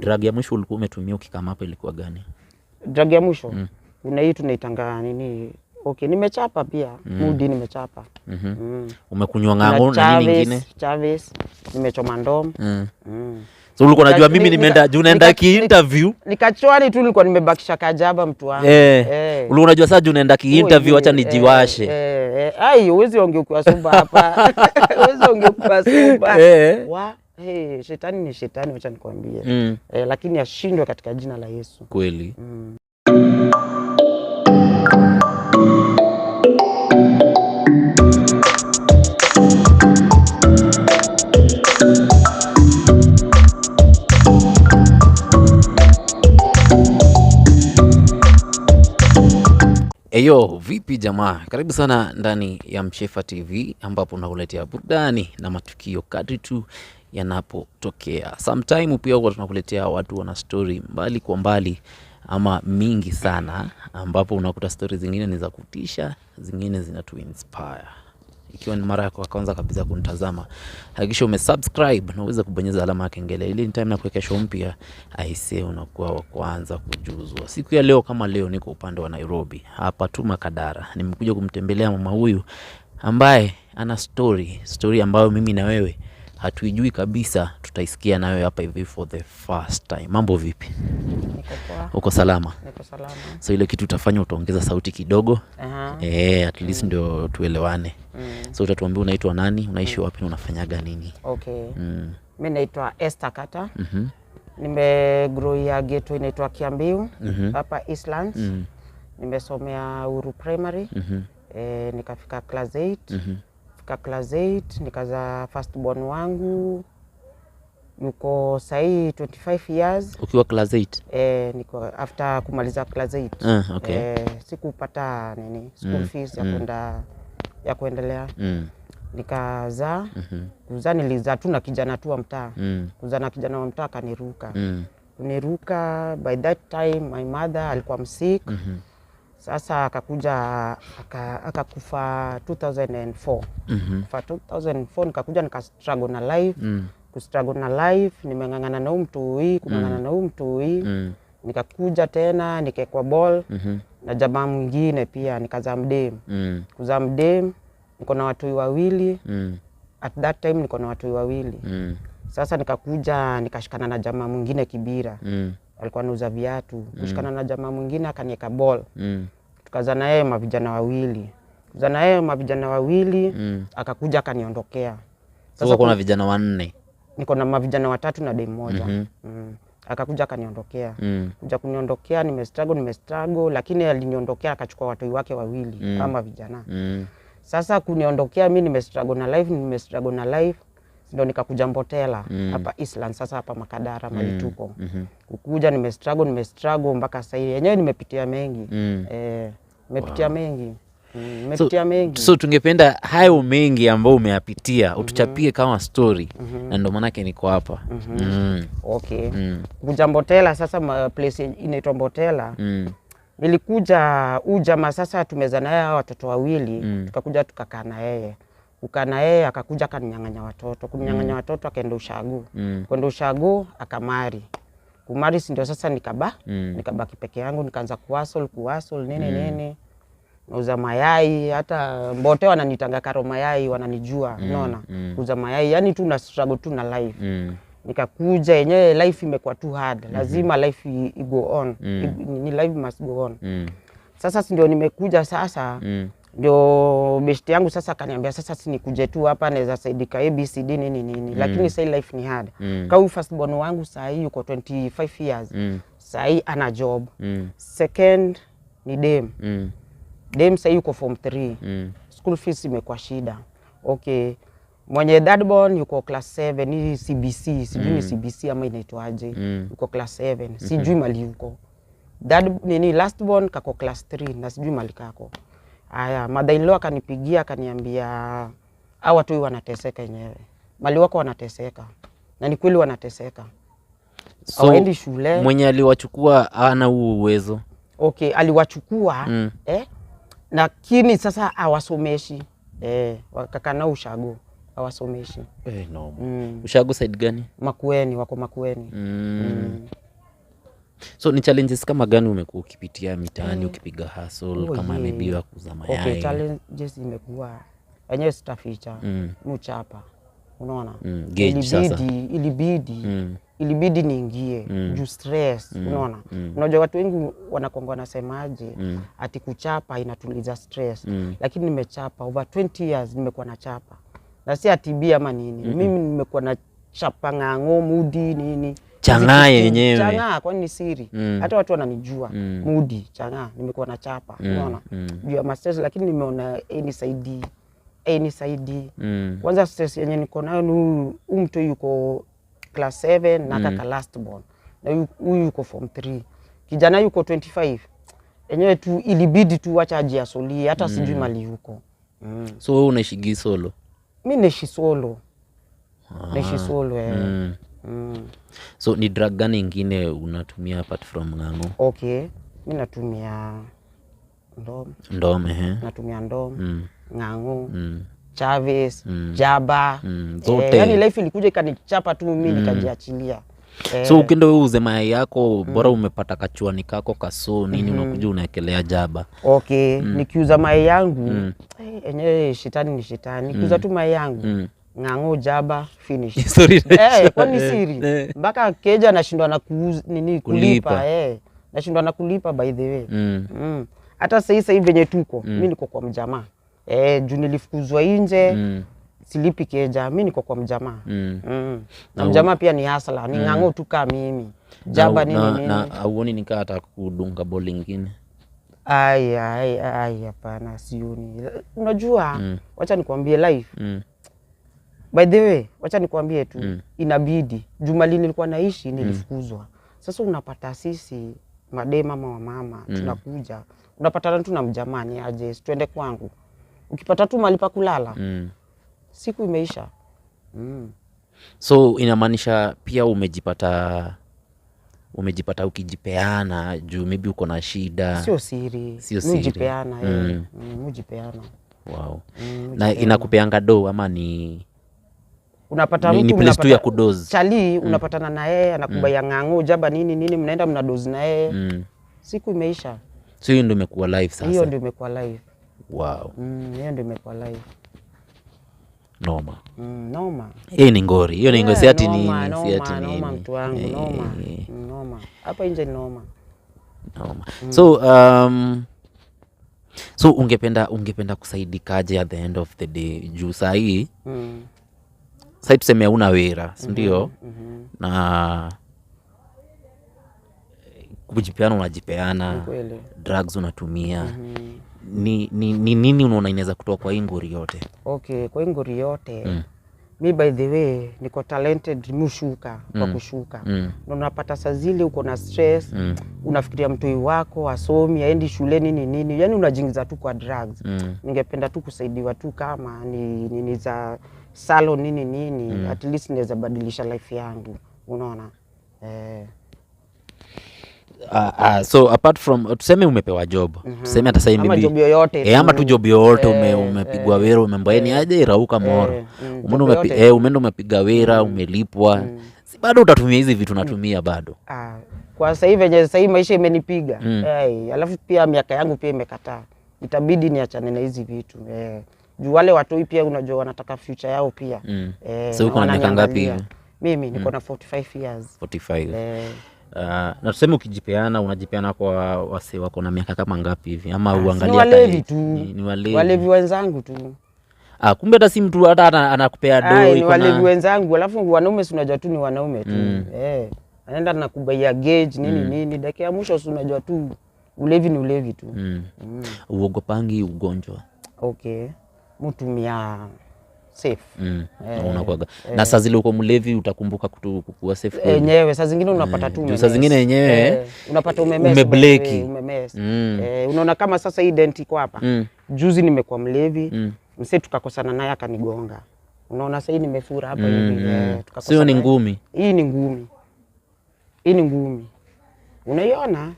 Drug ya mwisho ulikuwa umetumia ukikama hapo ilikuwa gani? Drug ya mwisho kuna hii tunaitanga nini? Okay, nimechapa pia mudi nimechapa. Umekunywa ng'ang'o Kuna na nini ingine? Chavez, nimechoma ndom. So ulikuwa unajua mimi nimeenda juu naenda ki interview. Nikachwani tu nilikuwa nimebakisha kajaba mtu wangu. Eh. Ulikuwa unajua sasa juu naenda ki interview acha nijiwashe. Ai, huwezi ongea ukiwa sober hapa. Huwezi ongea ukiwa sober. Wa, hey, shetani ni shetani, wacha nikwambie. Lakini ashindwe katika jina la Yesu. Kweli. Eyo, vipi jamaa? Karibu sana ndani ya Mshefa TV ambapo nakuletea burudani na matukio kadri tu yanapotokea. Sometime pia huwa tunakuletea watu wana story mbali kwa mbali ama mingi sana, ambapo unakuta story zingine ni za kutisha, zingine zinatu inspire. Ikiwa ni mara yako ya kwanza kabisa kunitazama, hakikisha umesubscribe na uweze kubonyeza alama ya kengele ili time na kuweka show mpya aisee, unakuwa wa kwanza kujuzwa. Siku ya leo kama leo, niko upande wa Nairobi hapa tu Makadara, nimekuja kumtembelea mama huyu ambaye ana story ambayo mimi na wewe hatuijui kabisa, tutaisikia na wewe hapa hivi for the first time. Mambo vipi? Niko poa. Uko salama? Niko salama. So ile kitu utafanya utaongeza sauti kidogo. At least ndio tuelewane. So utatuambia unaitwa nani, unaishi wapi na unafanyaga nini? Okay. Mimi naitwa Esther Kata. Nimegrowia ghetto inaitwa Kiambiu hapa Eastlands. Nimesomea Uru Primary. Nikafika class 8. Fika class 8 nikaza first born wangu yuko sahii 25 years. Ukiwa class 8? Niko after kumaliza class 8. Okay. Sikupata nini school fees ya kwenda ya kuendelea. Nikazaa. Kuzaa nilizaa tu na kijana tu wa mtaa. Kuzaa na kijana wa mtaa akaniruka. Kuniruka, by that time my mother alikuwa msick. Sasa akakuja akakufa 2004. Kufa 2004 nikakuja nika struggle na life. Kustruggle na life, nimeng'ang'ana na huyu mtoi, kung'ang'ana na huyu mtoi. Nikakuja tena nikaekwa ball na jamaa mwingine pia nikazaa mdem. Kuzaa mdem niko na watoi wawili. At that time niko na watoi wawili. Sasa nikakuja nikashikana na jamaa mwingine Kibira. Alikuwa anauza viatu. Kushikana na jamaa mwingine akanieka ball. Tukazaa na yeye mavijana wawili. Kuzaa na yeye mavijana wawili, akakuja akaniondokea. Sasa kuna vijana wanne. Niko na mavijana watatu na demu moja. Akakuja akaniondokea. Kuja kuniondokea, nimestruggle, lakini aliniondokea akachukua watoi wake wawili kama vijana. Sasa kuniondokea mimi nimestruggle na life, nimestruggle na life. Ndio nikakuja Mbotela hapa Eastlands, sasa hapa Makadara mahali tuko. Kukuja nimestruggle mpaka sasa hivi. Yenyewe nimepitia mengi. Nimepitia mengi. Nimepitia mengi. So tungependa hayo mengi ambayo umeyapitia utuchapie kama story. Na ndio maana yake niko hapa. Okay. Kuja Mbotela sasa place inaitwa Mbotela. Nilikuja ujamaa sasa tumeza na yeye watoto wawili, tukakuja tukakaa na yeye. Kukaa na yeye akakuja akaninyang'anya watoto. Kuninyang'anya watoto akaenda ushago. Kwenda ushago akamari. Kumari si ndio sasa nikabaki peke yangu, nikaanza kuhustle nini nini. Nauza mayai, hata Mbote wananitanga karo mayai, wananijua, unaona? Kuuza mayai, yani tu na struggle tu na life. Nikakuja yenyewe life imekuwa too hard. Lazima life i go on. Ni life must go on. Sasa si ndio nimekuja sasa. Ndio best yangu sasa akaniambia sasa si nikuje tu hapa naweza saidika ABCD nini nini. Lakini sasa life ni hard. Kama first born wangu saa hii yuko 25 years. Saa hii ana job. Second ni dem. Dem saa hii yuko form 3. School fees imekuwa shida. Okay. Mwenye third born yuko class 7, ni CBC, sijui ni CBC ama inaitwaje. Yuko class 7, sijui mali yuko. Third nini last born kako class 3 na sijui mali kako. Aya, mother in law akanipigia akaniambia hao watu wanateseka yenyewe. Mali wako wanateseka. Na ni kweli wanateseka. So, hawaendi shule. Mwenye aliwachukua hana huo uwezo. Okay, aliwachukua, lakini sasa hawasomeshi. Wakakaa nao ushago, hawasomeshi. No. Ushago side gani? Makueni, wako Makueni. So ni challenges kama gani umekuwa ukipitia mitaani ukipiga hustle, Oh, kama yeah. maybe ya kuuza mayai? Okay, challenges imekuwa enyewe sitaficha, muchapa, unaona. Gauge sasa. Ilibidi ilibidi niingie juu stress, unaona. Unajua watu wengi wanakwanga wanasemaje, ati kuchapa inatuliza stress, lakini nimechapa over 20 years, nimekuwa na chapa na si ati bia ama nini. Mimi nimekuwa na chapa ng'ang'o, mudi, nini. Chang'aa Hizi kitu- yenyewe. Chang'aa, kwani ni siri? Hata watu wananijua, mudi, chang'aa, nimekuwa na chapa, unaona, juu ya ma stress, lakini nimeona nisaidii, nisaidii. Kwanza stress yenye niko nayo ni huyu mtu yuko class 7 na kaka last born na huyu yuko form 3, kijana yuko 25. Enyewe tu ilibidi tu wacha ajiasolie, hata sijui mali yuko. So wewe unaishigi solo? Mi naishi solo, naishi solo, eh. So ni drug gani ingine unatumia apart from ng'ang'o? Okay, mi natumia ndom. Ndome, he? Natumia ndom, ng'ang'o, Chaves, jaba. Zote. Yani life ilikuja ikanichapa tu, mi nikajiachilia, eh. So ukienda wewe uuze mayai yako, bora umepata kachuani kako kaso nini, unakuja unaekelea jaba. Okay, nikiuza mayai yangu, enyewe shetani ni shetani, nikiuza tu mayai yangu, ng'ang'o, jaba, finish. Sorry. Eh, kwani siri? Mpaka keja nashindwa na kuuza, nini, kulipa, Kulipa. eh, nashindwa na kulipa, by the way. Hata sahii sahii venye tuko, mi niko kwa mjamaa, eh, juu nilifukuzwa nje. Silipi keja, mi niko kwa mjamaa. Na mjamaa pia ni hustler, ni ng'ang'o tu kaa mimi, jaba, nini, na, nini. Na auoni nikaa hata kudunga bol ingine? Ai, ai, ai, hapana, sioni. Unajua, wacha nikwambie life. By the way, wacha nikwambie tu, inabidi jumali nilikuwa naishi nilifukuzwa. Sasa unapata sisi madem ama wamama tunakuja, unapatana tu na mjamani, aje, si tuende kwangu. Ukipata tu mahali pa kulala, siku imeisha. So inamaanisha pia umejipata ukijipeana juu maybe uko na shida? Sio siri. Sio siri. Mujipeana, eh. Mujipeana. Wow. Na inakupeanga do ama ni Unapata ni mtu place tu ya kudoze? Chali unapatana na yeye, anakubaia ng'ang'o, jaba, nini nini, mnaenda mnadozi na yeye, siku imeisha. So hiyo ndio imekuwa life sasa? Hiyo ndio imekuwa life. Wow. Hiyo ndio imekuwa life. Noma. Noma. Hiyo ni ngori, hiyo ni ngori, si ati Noma, nini, si ati noma, noma, nini. Mtu wangu, noma. Noma hapa nje ni noma. Noma. So ungependa kusaidikaje at the end of the day, juu sahii sahii tuseme hauna wera, si ndio? Na kujipeana unajipeana, Kweli. drugs unatumia, ni nini unaona inaweza kutoa kwa hii ngori yote? Okay, kwa hii ngori yote, mi by the way niko talented, mushuka kwa kushuka. Na unapata saa zile uko na stress, unafikiria mtoi wako asomi, aendi shule, nini nini, yani unajiingiza tu kwa drugs. Ningependa tu kusaidiwa tu kama ni nini za salon, nini nini, at least naweza badilisha life yangu, unaona, eh. So apart from, tuseme umepewa job, tuseme hata sahii Ama maybe job yoyote eh, ama tu job yoyote, umepigwa wera, umeambiwa ni aje, rauka moro. Job Umeenda yoyote. umeenda umepiga wera, umelipwa, si bado utatumia hizi vitu natumia bado? Ah, kwa sasa hivi venye sasa hivi maisha imenipiga, hey, alafu pia miaka yangu pia imekataa, itabidi niachane na hizi vitu, eh. Juu wale watoi pia unajua wanataka future yao pia. Eh, So uko na miaka ngapi wananiangalia. hivi? Mimi niko na 45 years. 45. Eh. Na tuseme ukijipeana, unajipeana kwa wase wako na miaka kama ngapi hivi, ama Si ni uangalia walevi hata tu. Ni walevi. Walevi wenzangu tu. Ah, kumbe hata si mtu hata anakupea do Ai, ni iko na walevi wenzangu, alafu wanaume si unajua tu ni wanaume tu, eh. Anaenda na kubaia gauge, nini nini, dakika ya mwisho si unajua tu ulevi ni ulevi tu. Uogopangi ugonjwa? Okay, mutumia safe. Unakuwaga na saa zile uko mlevi utakumbuka kukuwa safe kweli? Enyewe saa zingine unapata tu Juu umemess. saa zingine yenyewe, Eh, unapata umemess, umebleki. umemess. Eh, unaona kama sasa hii dent iko hapa, juzi nimekuwa mlevi, msee tukakosana naye akanigonga, unaona sasa hii nimefura hapa hivi, eh, tukakosana Sio ni naye. ngumi? Hii ni ngumi, hii ni ngumi, unaiona,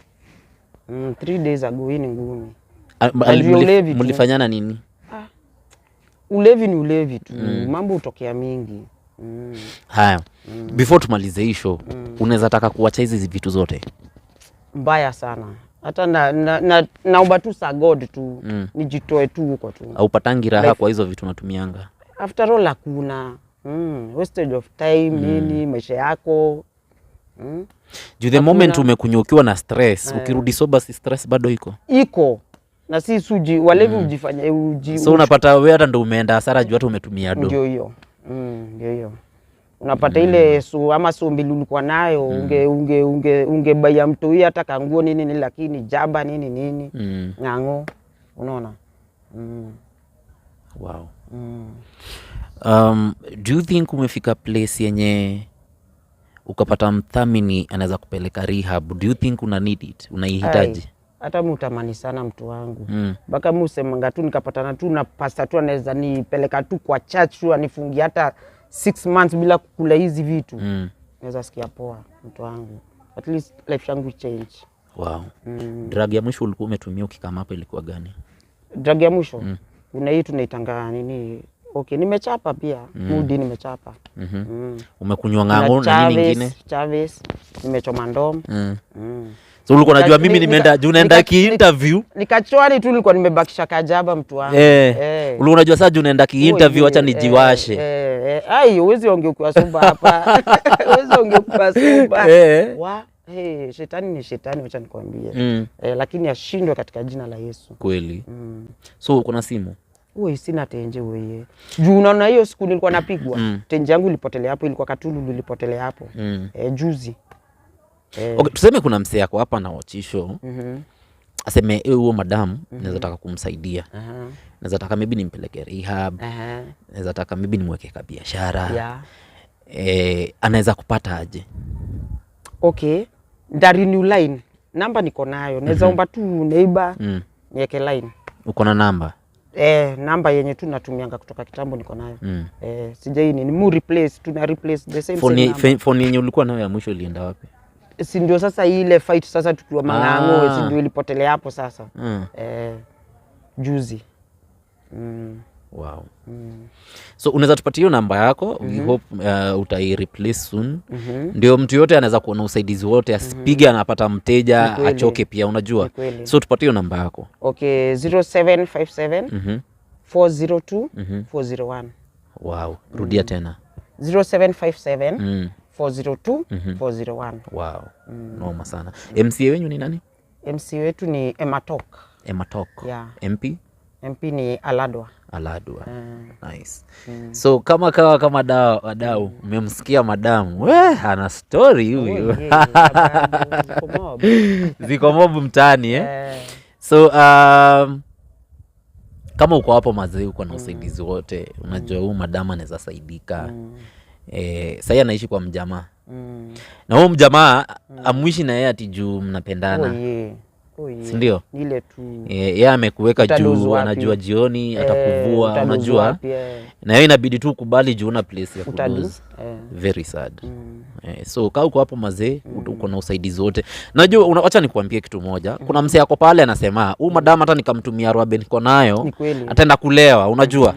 3 days ago, hii ni ngumi. Ah, Na juu ya ulevi tu. Mlifanyana nini? Ulevi ni ulevi tu, mambo hutokea mingi. Haya, before tumalize hii show, unaweza taka kuacha hizi vitu zote? Mbaya sana. Hata na naomba tu sa God tu nijitoe tu huko tu. Aupatangi raha kwa hizo vitu unatumianga? After all hakuna wastage of time nini maisha yako. Juu the moment umekunywa ukiwa na stress, ukirudi sober si stress bado iko? Iko. Na si suji walevi ujifanye uji, So unapata wewe hata ndo umeenda hasara juu hata umetumia do. Ndio hiyo. Ndio hiyo. Unapata ile su ama su mbili ulikuwa nayo unge baya mtu huyu hata kanguo nini nini, lakini jaba nini nini ng'ang'o, unaona. Wow. Do you think umefika place yenye ukapata mthamini anaweza kupeleka rehab? Do you think una need it? Unaihitaji? Hata mi utamani sana mtu wangu. Mpaka mi usemanga tu nikapatana tu na pastor tu anaweza nipeleka tu kwa church tu anifungie hata 6 months bila kukula hizi vitu. Naweza sikia poa mtu wangu. At least life yangu change. Wow. Drug ya mwisho ulikuwa umetumia ukikama hapo ilikuwa gani? Drug ya mwisho? Kuna hii tunaitanga nini? Okay, nimechapa pia. Mudi nimechapa. Umekunywa ng'ang'o na nini nyingine? Chavez, nimechoma ndom. So ulikuwa unajua mimi nimeenda juu naenda ki interview. Nikachwani tu nilikuwa nimebakisha kajaba mtu wangu. Ulikuwa unajua sasa juu naenda ki interview acha nijiwashe. Ai, huwezi ongea ukiwa sober hapa. Huwezi ongea ukiwa sober. Wa, hey, shetani ni shetani, wacha nikwambie. Lakini ashindwe katika jina la Yesu. Kweli. So uko na simu? Uwe sina tenje wewe. Juu unaona hiyo siku nilikuwa napigwa. Tenje yangu ilipotelea hapo, ilikuwa Katulu ilipotelea hapo. Juzi. Okay, tuseme kuna msee yako hapa na wachisho. Aseme huo madam naweza taka kumsaidia. Naweza taka maybe nimpeleke rehab. Naweza taka maybe nimweke kwa biashara. Anaweza kupata aje? Okay, ndari new line. Namba niko nayo. Naweza omba tu neighbor niweke line. Uko na namba? Namba yenye tu natumianga kutoka kitambo niko nayo. Sijai ni mu replace, tuna replace the same same. Phone yenye ulikuwa nayo ya mwisho ilienda wapi? Si ndio sasa ile fight sasa tukiwa mang'ang'o, si ndio ilipotelea hapo sasa. Juzi. Wow. So unaweza tupatie hiyo namba yako. We hope utai replace soon. Ndio mtu yote anaweza kuona usaidizi wote, asipige anapata mteja achoke pia, unajua. So tupatie hiyo namba yako. Okay, 0757 402 401. Wow, rudia tena. 0757 402 401. Wow. Noma sana. MCA wenyu ni nani? MCA wetu ni Ematok. Ematok. Yeah. MP? MP ni Aladwa. Aladwa. Nice. So kama kama wadau mmemsikia madamu, ana story huyu. Ziko mob mtaani So kama uko hapo mazee uko na usaidizi wote, unajua huyu madamu anaweza saidika. Sasa anaishi kwa mjamaa. Na huyu mjamaa amuishi na yeye ati juu mnapendana. Si ndio? Ile tu. Yeye amekuweka juu, anajua jioni atakuvua, unajua. Na yeye inabidi tu ukubali juu una place ya kudoze. Very sad. So kama uko hapo mazee, uko na usaidizi wote. Najua acha nikuambie kitu moja. Kuna msee yako pale anasema, "Huyu madam hata nikamtumia rwabe niko nayo, ataenda kulewa," unajua.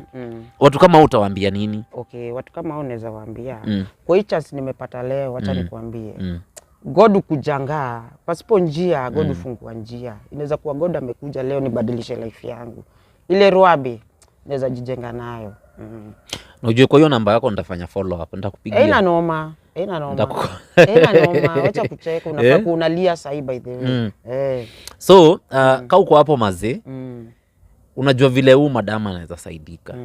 Watu kama hao utawaambia nini? Okay, watu kama hao naweza waambia. Kwa hii chance nimepata leo, acha nikuambie. God kujangaa pasipo njia, God fungua njia. Inaweza kuwa God amekuja leo nibadilishe life yangu. Ile rwabe naweza jijenga nayo. Unajua kwa hiyo namba yako nitafanya follow up, nitakupigia. Haina noma, haina noma. Haina noma, acha kucheka, unafaa kuunalia sahi by the way. So, kama uko hapo mazee, unajua vile huyu madam anaweza saidika.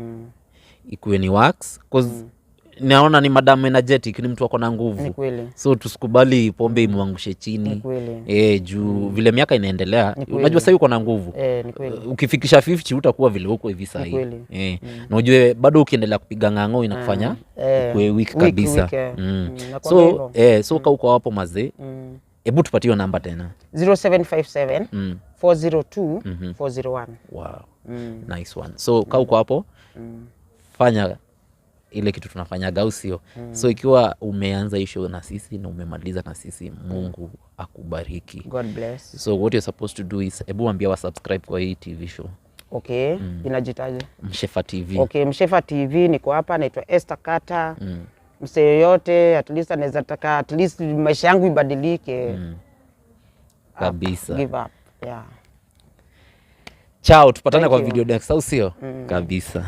Ikuwe ni works, cause naona ni madam energetic, ni mtu ako na nguvu. So tusikubali pombe imwangushe chini. Juu vile miaka inaendelea, unajua sasa uko na nguvu. Ukifikisha 50 utakuwa vile uko hivi sasa. Na ujue bado ukiendelea kupiga ng'ang'o inakufanya ukue weak kabisa. So so kama uko hapo mazee, hebu tupatie namba tena. 0757 402 401. Wow. Nice one. So kama uko hapo, fanya ile kitu tunafanyaga, au sio? So ikiwa umeanza hii show na sisi na umemaliza na sisi, Mungu akubariki. God bless. So what you're supposed to do is, hebu ambia wa subscribe kwa hii TV show. Okay, inajitaje? Mshefa TV. Okay, Mshefa TV, niko hapa, naitwa Esther Kata. Msee yote at least anaweza taka at least maisha yangu ibadilike. Kabisa. Give up, yeah. Chao, tupatane Thank kwa you. Video next, au sio? Kabisa.